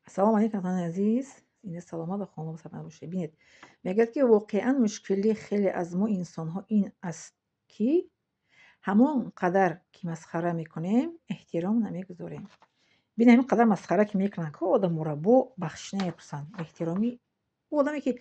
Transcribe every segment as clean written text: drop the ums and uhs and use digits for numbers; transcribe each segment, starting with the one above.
Ассалому алайкум, ватанони азиз, зинда, саломат ва хонадон сарбаланд бошед. Бинед, мегӯяд, ки воқеан мушкили хеле аз мо инсонҳо ин аст, ки ҳамон қадар ки масхара мекунем, эҳтиром намегузорем. Бин, ҳамин қадар масхара ки мекунанд, ку одаморо бо бахшиш намепурсанд. Эҳтироми ӯ одаме, ки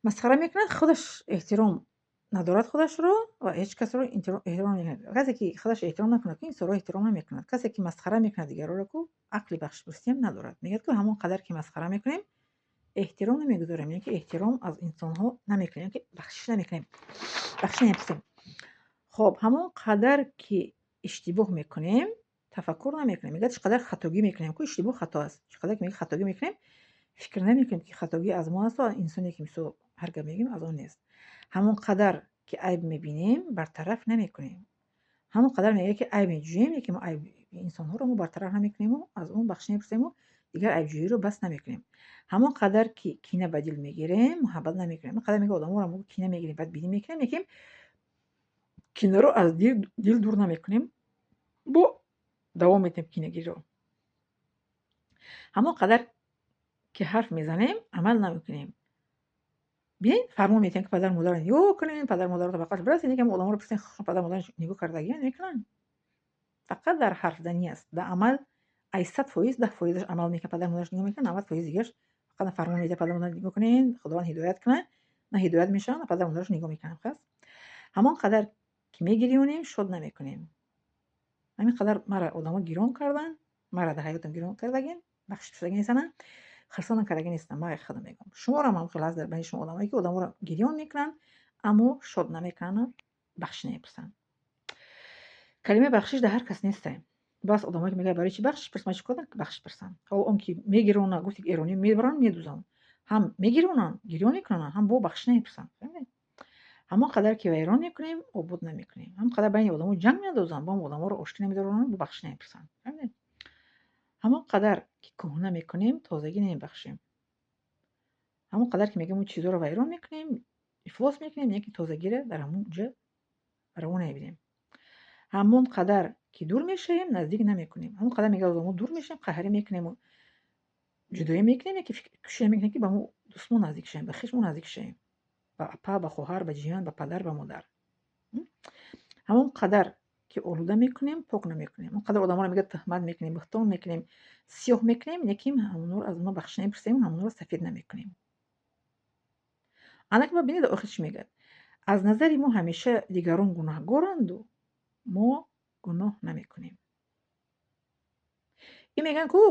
масхара мекунад, худаш эҳтиром надорад худашро ва ҳеҷ касро эҳтиром намекунад. Касе ки худаш эҳтиром накунад, ку инсонро эҳтиром намекунад. Касе ки масхара мекунад дигарро, ку ақли бахшишпурсиам надорад. Мегӯяд, ки ҳамон қадар ки масхара мекунем, эҳтиром намегузорем, яъне ки эҳтиром аз инсонҳо намекунем, ки бахшиш намекунем, бахшиш намепурсем. Хоб, ҳамон қадар ки иштибоҳ мекунем, тафаккур намекунем. Мегӯяд, чӣ қадар хатогӣ мекунем, ку иштибоҳ хато аст, чӣ қадар ки мегӯяд, хатогӣ мекунем, фикр намекунем, ки хатогӣ аз мо асту инсоне ки мисол ҳар гап мегӯем, аз он нест. Ҳамон қадар ки айб мебинем, бартараф намекунем. Ҳамон қадар, мегӯяд, ки айб меҷӯем, лекин мо айби инсонҳоро мо бартараф намекунему аз он бахшиш намепурсему дигар айбҷӯиро бас намекунем. Ҳамон қадар ки кина ба дил мегирем, муҳаббат намекунем. Ҳамон қадар, мегӯяд, одаморо мо кина мегирем, бадбинӣ мекунем, лекин кинаро аз дил дур намекунем, бо давом медиҳем кинагириро. Ҳамон қадар ки ҳарф мезанем, амал намекунем. Бинед, фармон медиҳем, ки падару модарро нигоҳ кунем, падару модарро ба қадр бирасем, лекин одаморо пурсем, падару модараш нигоҳ кардагиан, мекунанд. Фақат дар ҳарфзанӣ аст, дар амал ай 100%, 10 фоизаш амал мекунад, падару модараш нигоҳ мекунад, 90% дигараш фақат фармон медиҳад: падару модарро нигоҳ кунед, Худованд ҳидоят кунад, на ҳидоят мешаванд, на падару модараш нигоҳ мекунанд. Хас, ҳамон қадар ки мегирёнем, шод намекунем. Ҳамин қадар мара одамо гирон карданд, мара дар ҳаётам гирон кардагин, бахшиш пурсаги нестанд, хурсандам кардаги нестам. Ман худам мегӯям, шуморо ҳам хел ҳаст дар байни шумо одамое, ки одаморо гирён мекунанд, аммо шод намекунанду бахшиш намепурсанд. Калимаи бахшиш дар ҳар кас несте. Бас одамое ки мегӯяд: «Барои чӣ бахшиш пурсам, ман чӣ кор кардам, бахшиш пурсам?» Ҳоло он ки мегиронад, гуфти ки эронӣ мебаранд, медузанд, ҳам мегиронанд, гирён мекунанд, ҳам бо бахшиш намепурсанд. Фаҳмидед? Ҳамон қадар ки вайрон мекунем, обод намекунем. Ҳамон қадар байни одамо ҷанг меандозанд, бо одаморо оштӣ намедоронанд, бо бахшиш намепурсанд. Фаҳмидед? Ҳамон қадар ки кӯҳна мекунем, тозагӣ намебахшем. Ҳамон қадар ки мегӯем, чизҳоро вайрон мекунем, ифлос мекунем, яке тозагиро дар ҳамон ҷо раво намебинем. Ҳамон қадар ки дур мешавем, наздик намекунем. Ҳамон қадар, мегӯяд, одамо дур мешавем, қаҳрӣ мекунему ҷудоӣ мекунем, яке кӯшиш мекунем, ки ба мо дӯстмо наздик шавем, ба хешмо наздик шавем, ба апа, ба хоҳар, ба ҷиян, ба падар, ба модар. Ҳамон қадар ки олуда мекунем, пок намекунем. Он қадар одаморо, мегӯяд, туҳмат мекунем, буҳтон мекунем, сиёҳ мекунем, лекин ҳамонҳоро аз мо бахшиш намепурсем, ҳамонҳоро сафед намекунем. Анак бинед, охир чӣ мегӯяд: аз назари мо ҳамеша дигарон гунаҳгоранду мо гуноҳ намекунем. Ин мегӯянд ку,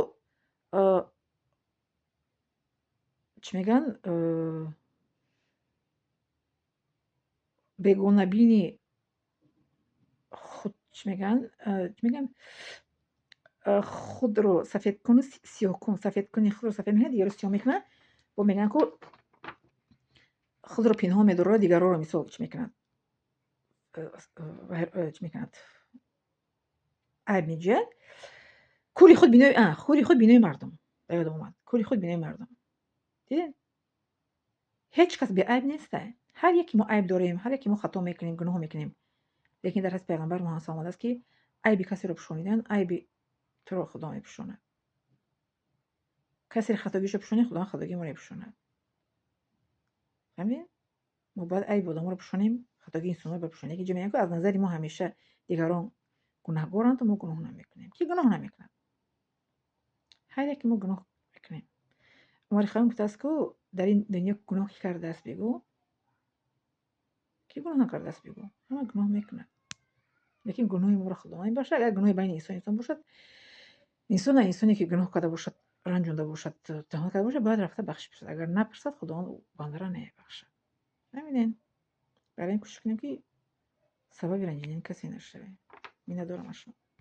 чӣ мегӯянд, бегонабини худ, чӣ мегӯянд, чӣ мегӯянд, худро сафедкуну сиёҳкун, сафедкуни худро сафед мекунад, дигарро сиёҳ мекунад. Бо мегӯянд ку, худро пинҳон медорад, дигарҳоро мисол чӣ мекунад, чӣ мекунад, айб меҷӯяд. Кӯри худ бинои, кӯри худ бинои мардум, ба ёдам омад, кӯри худ бинои мардум. Дидед, ҳеҷ кас беайб неста. Ҳар яке мо айб дорем, ҳар яке мо хато мекунем, гуноҳ мекунем, лекин дар ҳадиси пайғамбар Муҳаммад омадааст, ки айби касеро пӯшонидан, айби туро Худо мепӯшонад. Касеро хатогиашро пӯшонӣ, Худованд хатогии моро мепӯшонад. Фаҳмидед? Мо бояд айби одаморо пӯшонем, хатогии инсонҳоро бояд пӯшонем. Яке ҷо мегӯянд, ки аз назари мо ҳамеша дигарон гунаҳгоранду мо гуноҳ намекунем. Ки гуноҳ намекунад? Ҳар яке мо гуноҳ мекунем. Умари Хайём гуфтааст, ку дар ин дунё гуноҳ ки кардааст, бигӯ? Ки гуноҳ накардааст, бигӯ? Ҳама гуноҳ мекунад, лекин гуноҳи моро Худованд мебахшад. Агар гуноҳи байни инсон инсон бошад, инсон инсоне ки гуноҳ карда бошад, ранҷонда бошад, туҳмат карда бошад, бояд рафта бахшиш пурсад. Агар напурсад, Худованд бандара намебахшад. Фаҳмидед? Барои ин кӯшиш кунем, ки сабаби ранҷидани касе нашавем. Миннатдорам аз шумо.